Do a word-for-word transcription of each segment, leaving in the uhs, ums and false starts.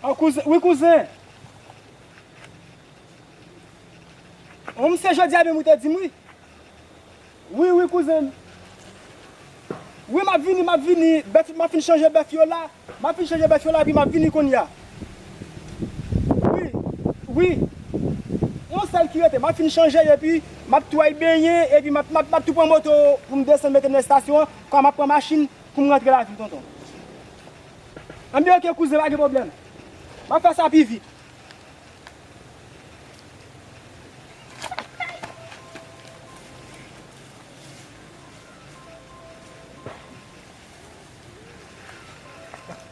An kouzen, wi kouzen. An, m se jodi a menm ou te di m wi. Wi, wi, kouzen. Wi, m ap vini, m ap vini. Bèf, m ap fin chanje bèf yo la. M ap fin chanje bèf yo la, epi m ap vini kounye a. Wi, wi. Yon sèl ki rete, m ap fin chanje, epi m ap tou al benyen, epi m ap, m ap, m ap tou pran moto pou m desann mete nan estasyon an, kwa m ap pran machin pou m rantre lavil, tonton. Anben, oke, kouzen, pa gen pwoblèm. M ap fè sa pi vit.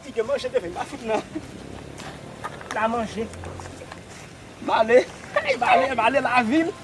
Li gen manje demen, pa fout nan. La manje. M ale, m ale, m ale lavil.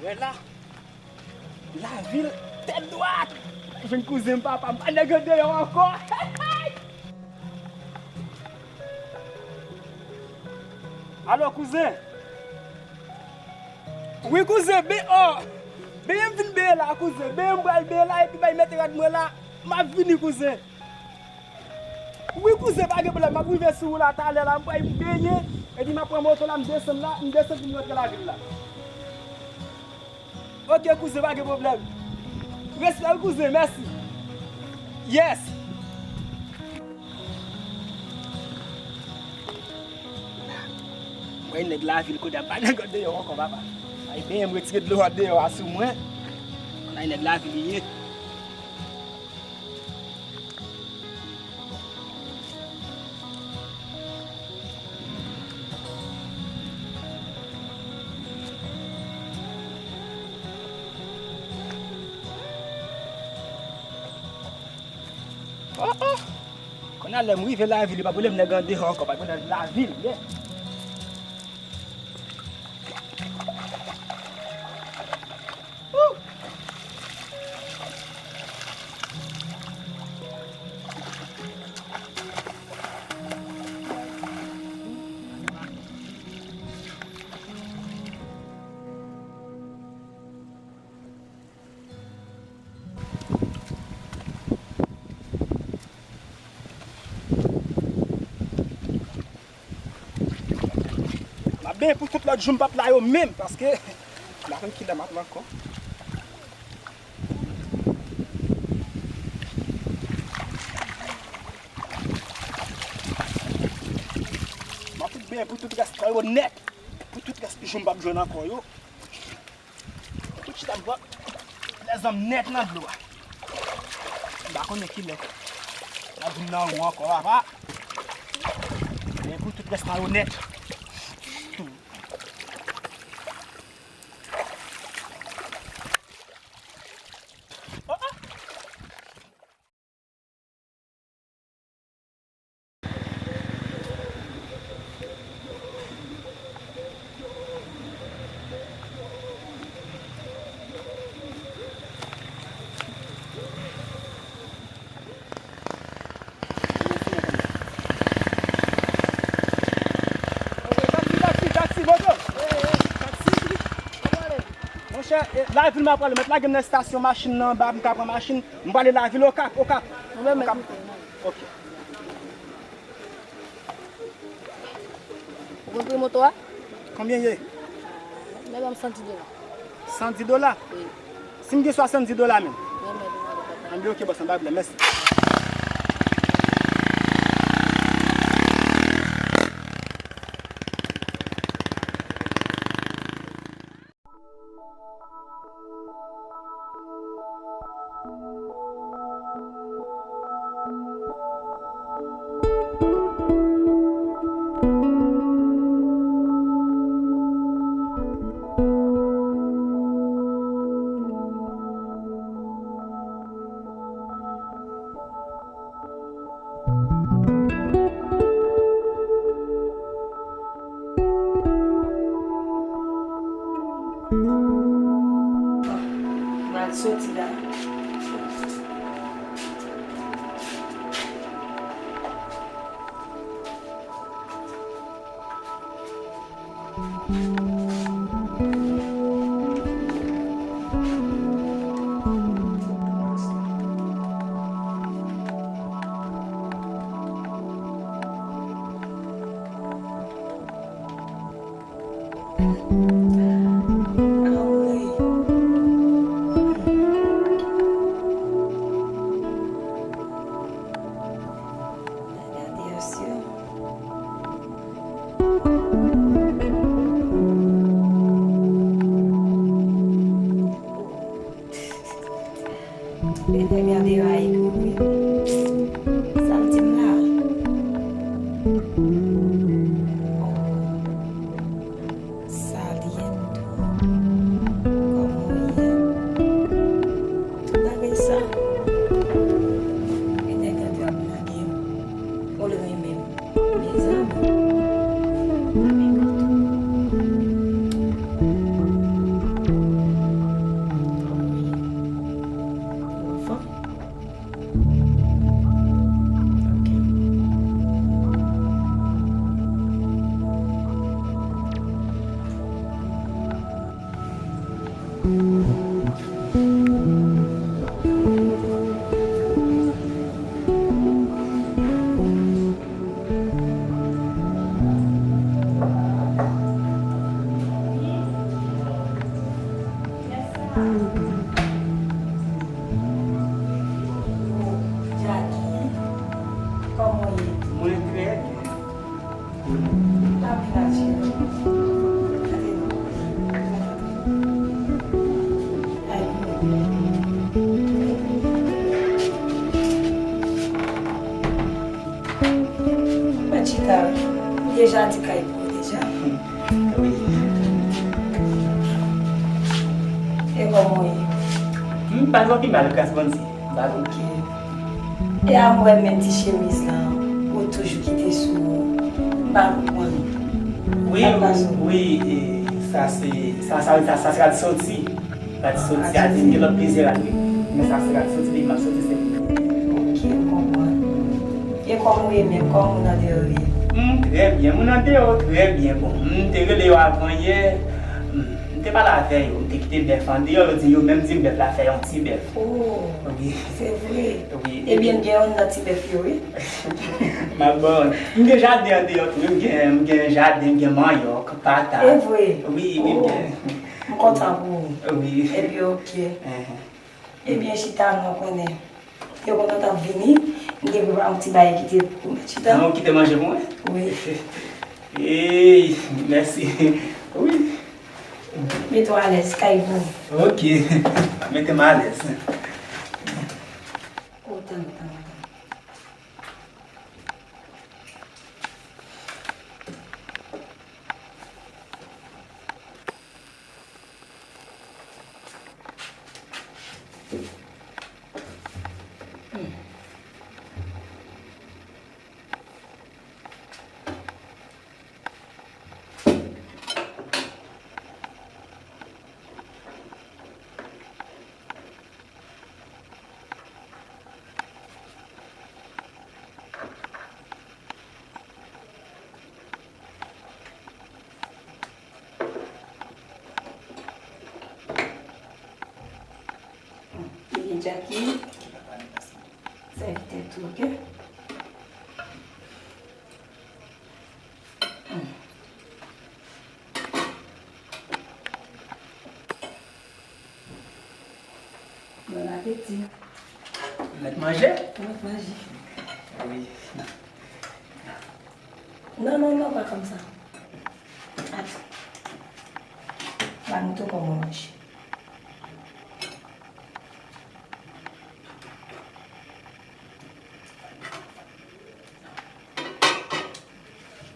Wè la, lavil tèt dwat. Jwenn kouzen m, papa m, pa nèg deyò ankò. Alo, kouzen. Wi, kouzen, ben, o. Benyen m vin benyen la, kouzen. Benyen m pral benyen la, epi bay mete rad mwen la. M ap vini, kouzen. Wi, kouzen, pa gen pwoblèm. M ap rive sou ou la talè la. M pral benyen, epi m ap pran moto la, m desann la, m desann pou m rantre lavil la. Oke, kouzen, pa gen pwoblèm. Respè wi, kouzen, mèsi. Yes. Mwen nèg lavil kounye a, pa nèg deyò ankò, papa. Ay, benyen m retire dlo a deyò a sou mwen. Mwen nèg lavil li ye. Oh, oh. Kounye a lè m rive lavil, li pa pou lè m nèg andeyò ankò, pa pou lè lavil, yeah. M ap benyen pou tout lòt jou m p ap la yo menm, paske m pa konn kilè m ap la ankò. M ap fout benyen pou tout rès tan yo nèt, pou tout rès jou m p ap jwenn ankò yo. Tout chita m pran lèzòm nèt nan dlo a. M pa konnen kilè n ap vin nan ou ankò, papa. Men pou tout rès tan yo nèt. Oh, oh. Taksi, taksi, taksi, moto. Taksi. Monchè, e, lavil m ap prale, mèt lage m nan estasyon machin nan anba, m ka pran machin, m prale lavil Okap, Okap. Okap. Ok. Ou konn pri moto a? Konbyen ye? Mwen ban m san dis dola. San dis dola? Wi. Si m gen swasanndis dola menm? Mwen mèt mande papa. Anben, ok, bòs, anba blè, mèsi. Soti la. Gade, gade, ay, wi. Sa l di m la. Saliendo. Kòman w ye? Tout bagay sa. E nèg la te ap lage m. Ou l renmen m. Mezanmi. Anfan. Ok. Jackie, kòman w ye? Mwen trè byen. Lavi la cheri. Gade non. Ay, mwen chita. M deja di kay pou ou deja. Wi. E kòman w ye? M pa twò pi mal, gras Bondye. M pa twò. Ok. E a m wè men ti chemiz lan, ou toujou kite sou ou. M pa konprann. Wi, sa k pase w? Wi, e, sa se, sa, sa, sa, sa se rad soti. Rad soti a, gen lòt plizyè rad, wi. Men sa se rad soti, depi m ap soti, se pou li. Ok, m konprann. E kòman w ye menm? Kòman moun andeyò yo ye? M trè byen. Moun andeyò yo trè byen. Bon, m te rele yo avan yè. M te pale avè yo. M te kite bèf andeyò. Yo di, yo menm di m bèf la fè yon ti bèf. Oh, wi. Se vre? Wi. Ebyen, m gen youn nan ti bèf yo, wi. M ap ba w. M gen jaden andeyò tou, wi. M gen, m gen jaden, m gen manyòk, patat. E vre? Wi, wi, m gen. Oh, m kontan pou ou. Wi. Ebyen, ok. Enhen. Ebyen, chita, non, konnen. Yo kontan t ap vini, m te prepare yon ti bagay kite pou mèt chita. An, ou kite manje pou mwen? Wi. Ey, mèsi. Wi. Mete w alèz, kay pou ou. Ok. Mete m alèz. Oh, tann, tann, tann. Ebyen, Jackie, sèvi tèt ou, ok? Bon apeti. Mèt manje? Mèt manje. Wi. Non, non, non, pa kòmsa. Atann. Ba nou tou kòman manje.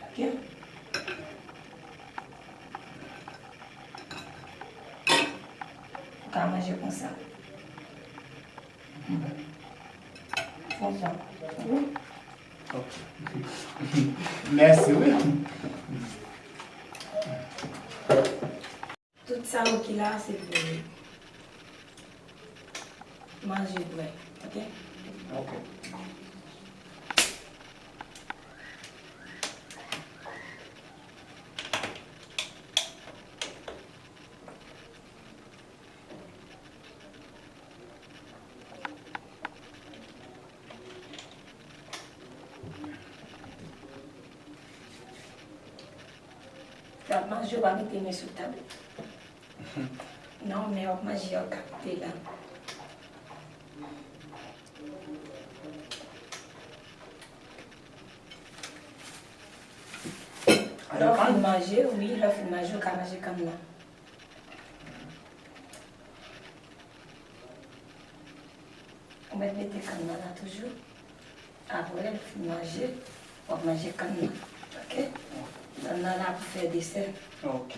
Ok. Ou ka manje konsa. Konsa. Wi. Ok. Mèsi, wi. Tout sa yo ki la, se pou ou. Manje bwè, oke? Ok. W ap manje, w pa mete men sou tab. Non, men w ap manje, w ap kapte la. Lè w fin manje, wi, lè w fin manje, w ka manje kann nan. Ou mèt mete kann nan la toujou. Apre, lè w fin manje, w ap manje kann nan. Oke? Kann nan la pou fè desè. Ok.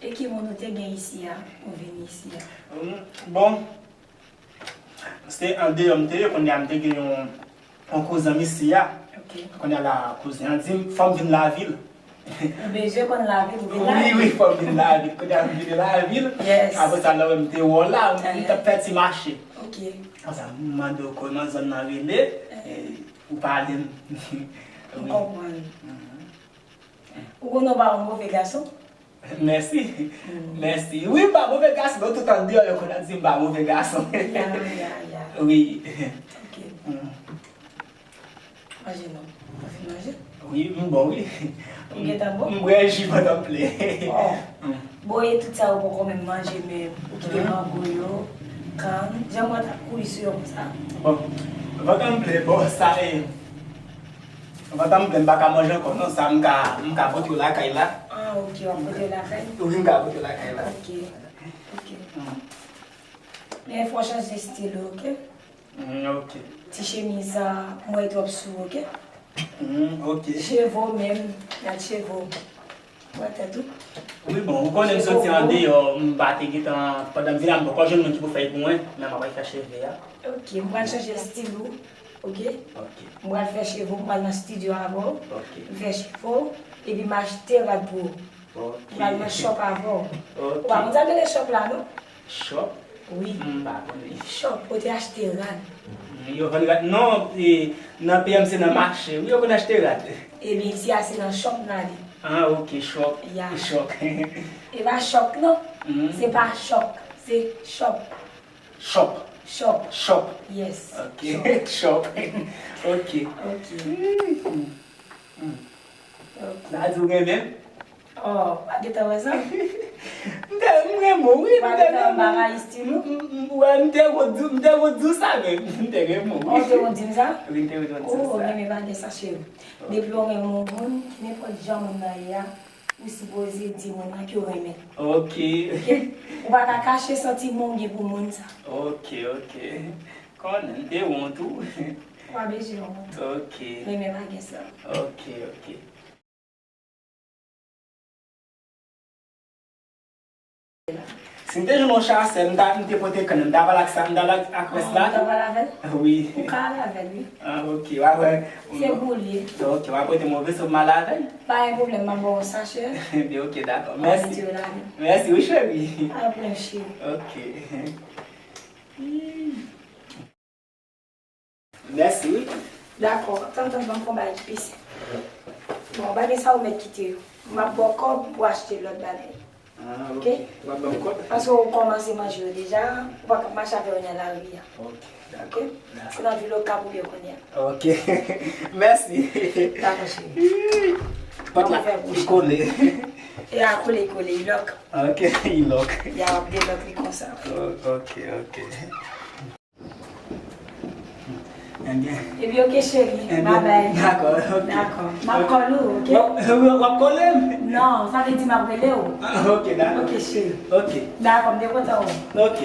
E ki moun ou te gen isi a, ou vin isi a? Bon, se andeyò m te ye, kounye a m te gen yon, yon kouzen m isi a. Ok. Kounye a la, kouzen an di m, fò m vin lavil. Ou bezwen konn lavil, ou vin lavil. Wi, wi, fò m vin lavil. Kounye a m vin lavil. Yes. Apre sa, lè m te wè w la, m t ap fè ti mache. Ok. Apre sa, m mande w kòman zòn nan rele, ou pale m. M konprann. Ou konnen w pa yon move gason? Mèsi. Mèsi. Wi, m pa move gason, non, tout andeyò yo konn ap di m pa move gason. Ya, ya, ya. Wi. Ok. Manje non. Ou fin manje? Wi, m bon, wi. Ou gentan bon? M bwè ji pandan m ple. Bon, e tout sa ou poko menm manje menm. Ou kite mango yo, kann, jan mwen t ap kouri sou yo konsa. Bon, pandan m ple, bon, sa e. Vant an m plen, m pa ka manje ankò non, sa m ka, m ka pote yo lakay la. Ah, ok, w ap pote yo lakay? Wi, m ka pote yo lakay la. Ok, ok. Men fò w chanje estil ou, ok? Mm, ok. Ti chemiz sa, m wè twòp sou ou, ok? Mm, ok. Cheve w menm, gad cheve w. Wè tèt ou. Wi, bon, ou konnen m soti andeyò, m pa te gentan, pandan m vin la, m poko jwenn moun ki pou fè l pou mwen, men m ap al fè cheve a. Ok, m pral chanje estil ou, ok? Ok. M pral fè cheve w, m pral nan estidyo avè w. Ok. M fè cheve w, epi m achte rad pou ou. Ok. M pral nan shop avè w. Ok. Ou pa konn sa k rele shop la, non? Shop? Wi. M pa konnen. Shop, kote achte rad. Yo vann rad? Non, e, nan P M se nan mache. Wi, yo konn achte rad. Ebyen, isi a se nan shop n ale. Ah, ok, shop. Ya. Shop. E pa chòk, non. Mhm. Se pa chòk, se shop. Shop. Shop. Shop. Yes. Ok. Shop. Ok. Ok. Mm. Mm. Ok. Sa di w renmen m? Oh, pa gentan wè sa? M te, m renmen w, wi, m te renmen w. Pa gentan anbarayi stil ou? M, m, m, wè, m te ret di w, m te ret di w sa menm. M te renmen w, wi. Oh, ou te ret di m sa? Wi, m te ret di w sa. Oh, renmen pa gen sa, cheri. Depi w renmen yon moun, nenpòt jan moun nan ye a, ou sipoze di moun nan ke w renmen l. Ok. Ok? Ou pa ka kache santiman w gen pou moun sa. Ok, ok. Konnen, m te wont tou. Ou pa bezwen wont. Ok. Renmen pa gen sa. Ok, ok. Si m te jwenn yon chasè, m ta, m te pote kann, m ta pale ak sa, m ta pale ak rès la. Ou ta pale avè l? Wi. Ou ka pale avè l, wi. Ah, ok, w a wè. Se pou li. Ok, w a pote move sou m ale avè l. Pa gen pwoblèm, m ap ba w yon sachè. Ebyen, ok, dakò. Mèsi. Mèsi. Mèsi, wi, cheri. Pa gen pwoblèm, cheri. Ok. Mèsi, wi. Dakò, tann, tann, ban m fè yon bagay ki pi senp. Bon, bagay sa ou mèt kite yo. M ap ba w kòb pou achte lòt bagay. Ah, Ok? ok. W ap ban m kòb? Paske ou kòmanse manje yo deja, ou pa ka mache avè yo nan lari a. Ok, Ok? dakò. Se nan vil Okap ou ye kounye a. Ok. Mèsi. Dakò, cheri. Pòt la, li kole. E a kole, kole, li lòk. Ok, li lòk. Ya, w ap delòk li konsa. O-, ok, ok. Ebyen. Ebyen, ok, cheri. Ebyen, Bye bye. Dakò, ok. Dakò. M ap kòl ou, ok? W ap, w ap kole m? Non, sa vle di m ap rele w. Ah, ok, dakò. Ok, cheri. Ok. Dakò, m te kontan wè w. Ok.